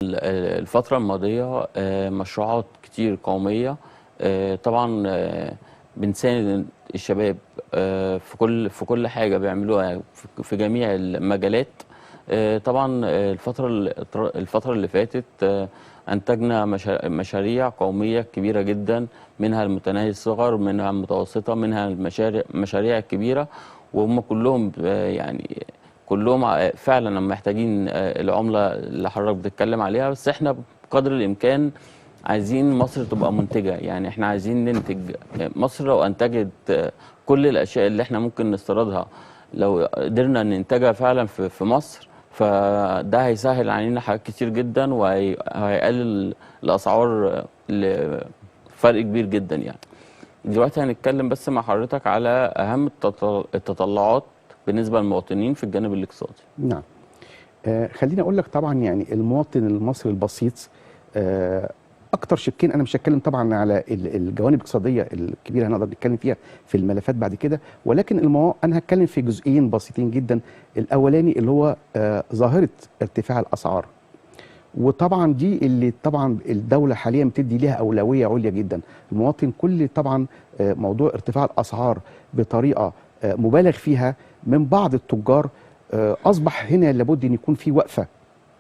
الفترة الماضية مشروعات كتير قومية، طبعا بنساند الشباب في كل حاجة بيعملوها في جميع المجالات. طبعا الفترة اللي فاتت أنتجنا مشاريع قومية كبيرة جدا، منها المتناهي الصغر، منها المتوسطة، منها المشاريع الكبيرة، وهم كلهم يعني كلهم فعلا محتاجين العملة اللي حضرتك بتتكلم عليها. بس احنا بقدر الإمكان عايزين مصر تبقى منتجة، يعني احنا عايزين ننتج. مصر لو أنتجت كل الأشياء اللي احنا ممكن نستيردها، لو قدرنا ننتجها فعلا في مصر، فده هيسهل علينا حاجات كتير جدا، وهيقلل الأسعار لفرق كبير جدا. يعني دلوقتي هنتكلم بس مع حضرتك على أهم التطلعات بالنسبة للمواطنين في الجانب الاقتصادي. نعم. خليني أقول لك طبعا يعني المواطن المصري البسيط أكتر شقين، أنا مش هتكلم طبعا على الجوانب الاقتصادية الكبيرة هنقدر نتكلم فيها في الملفات بعد كده، ولكن أنا هتكلم في جزئين بسيطين جدا. الأولاني اللي هو ظاهرة ارتفاع الأسعار، وطبعا دي اللي طبعا الدولة حاليا بتدي ليها أولوية عليا جدا. المواطن كل طبعا موضوع ارتفاع الأسعار بطريقة مبالغ فيها من بعض التجار، أصبح هنا لابد أن يكون في وقفة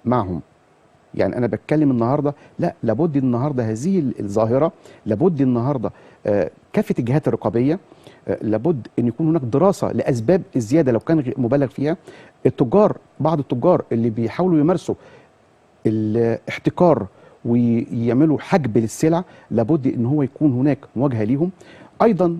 معهم. يعني أنا بتكلم النهاردة، لا لابد النهاردة هذه الظاهرة، لابد النهاردة كافة الجهات الرقابية، لابد أن يكون هناك دراسة لأسباب الزيادة لو كان مبالغ فيها. التجار، بعض التجار اللي بيحاولوا يمارسوا الاحتكار ويعملوا حجب للسلع، لابد أن هو يكون هناك مواجهة ليهم. أيضا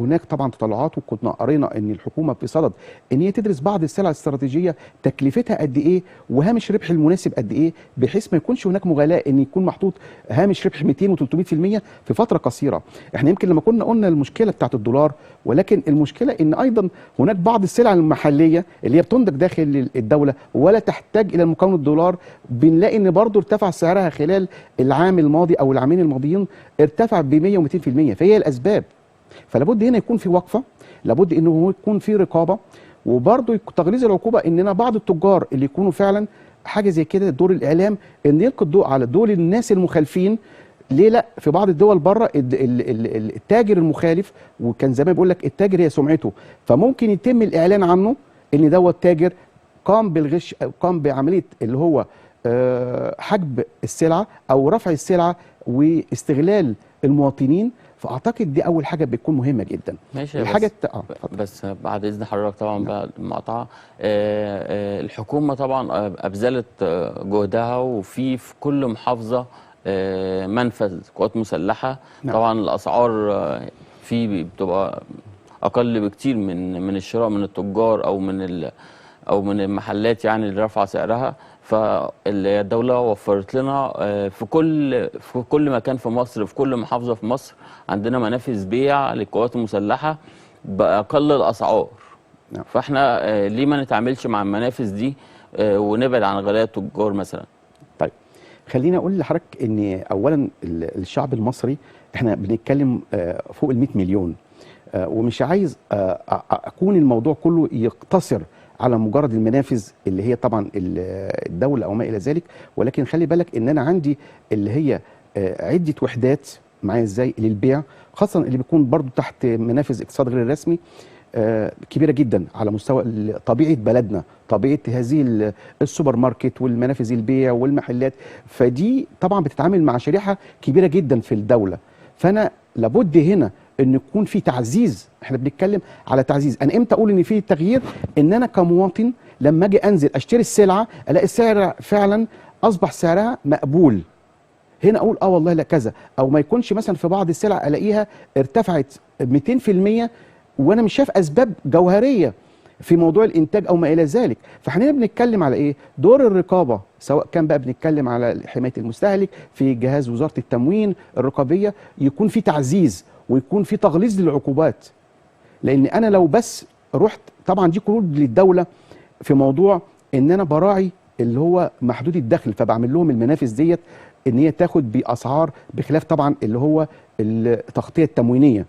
هناك طبعا تطلعات، وكنا قرينا ان الحكومة بصدد ان هي تدرس بعض السلع الاستراتيجية تكلفتها قد ايه وهامش ربح المناسب قد ايه، بحيث ما يكونش هناك مغالاه ان يكون محطوط هامش ربح 200 و300% في فترة قصيرة. احنا يمكن لما كنا قلنا المشكلة بتاعت الدولار، ولكن المشكلة ان ايضا هناك بعض السلع المحلية اللي هي بتنتج داخل الدولة ولا تحتاج الى مكون الدولار، بنلاقي ان برضه ارتفع سعرها خلال العام الماضي او العامين الماضيين، ارتفع ب 100 و200%. فهي الاسباب، فلابد هنا يكون في وقفه، لابد انه هو يكون في رقابه، وبرضه تغليظ العقوبة اننا بعض التجار اللي يكونوا فعلا حاجة زي كده. دور الاعلام ان يلقي الضوء على دول الناس المخالفين. ليه لا؟ في بعض الدول بره التاجر المخالف، وكان زمان بيقول لك التاجر هي سمعته، فممكن يتم الاعلان عنه ان دوت تاجر قام بالغش او قام بعملية اللي هو حجب السلعة او رفع السلعة واستغلال المواطنين. فاعتقد دي اول حاجة بتكون مهمة جدا. ماشي. الحاجة بس بعد اذن حضرتك طبعا بقى المقاطعة، الحكومة طبعا ابذلت جهدها، وفي كل محافظة منفذ قوات مسلحة. نعم. طبعا الاسعار في بتبقى اقل بكتير من الشراء من التجار او من المحلات، يعني اللي رفع سعرها. فالدولة وفرت لنا في كل مكان في مصر، في كل محافظة في مصر عندنا منافذ بيع للقوات المسلحة بأقل الأسعار. نعم. فاحنا ليه ما نتعاملش مع المنافذ دي ونبعد عن غلاء التجار مثلا؟ طيب خليني أقول لحضرتك إن أولا الشعب المصري احنا بنتكلم فوق ال 100 مليون، ومش عايز أكون الموضوع كله يقتصر على مجرد المنافذ اللي هي طبعا الدولة أو ما إلى ذلك، ولكن خلي بالك إن أنا عندي اللي هي عدة وحدات معايا إزاي للبيع، خاصة اللي بيكون برضو تحت منافذ اقتصاد غير الرسمي كبيرة جدا على مستوى طبيعة بلدنا، طبيعة هذه السوبر ماركت والمنافذ البيع والمحلات، فدي طبعا بتتعامل مع شريحة كبيرة جدا في الدولة. فأنا لابد هنا ان يكون في تعزيز. احنا بنتكلم على تعزيز. انا امتى اقول ان في تغيير؟ ان انا كمواطن لما اجي انزل اشتري السلعة الاقي السعر فعلا اصبح سعرها مقبول، هنا اقول اه والله لا كذا. او ما يكونش مثلا في بعض السلع الاقيها ارتفعت 200% وانا مش شايف اسباب جوهرية في موضوع الانتاج او ما الى ذلك. فاحنا بنتكلم على ايه؟ دور الرقابة، سواء كان بقى بنتكلم على حماية المستهلك في جهاز وزارة التموين الرقابية، يكون في تعزيز ويكون في تغليظ للعقوبات. لان انا لو بس رحت، طبعا دي قروض للدولة في موضوع ان انا براعي اللي هو محدود الدخل، فبعمل لهم المنافذ ديت ان هي تاخد باسعار بخلاف طبعا اللي هو التغطية التموينيه.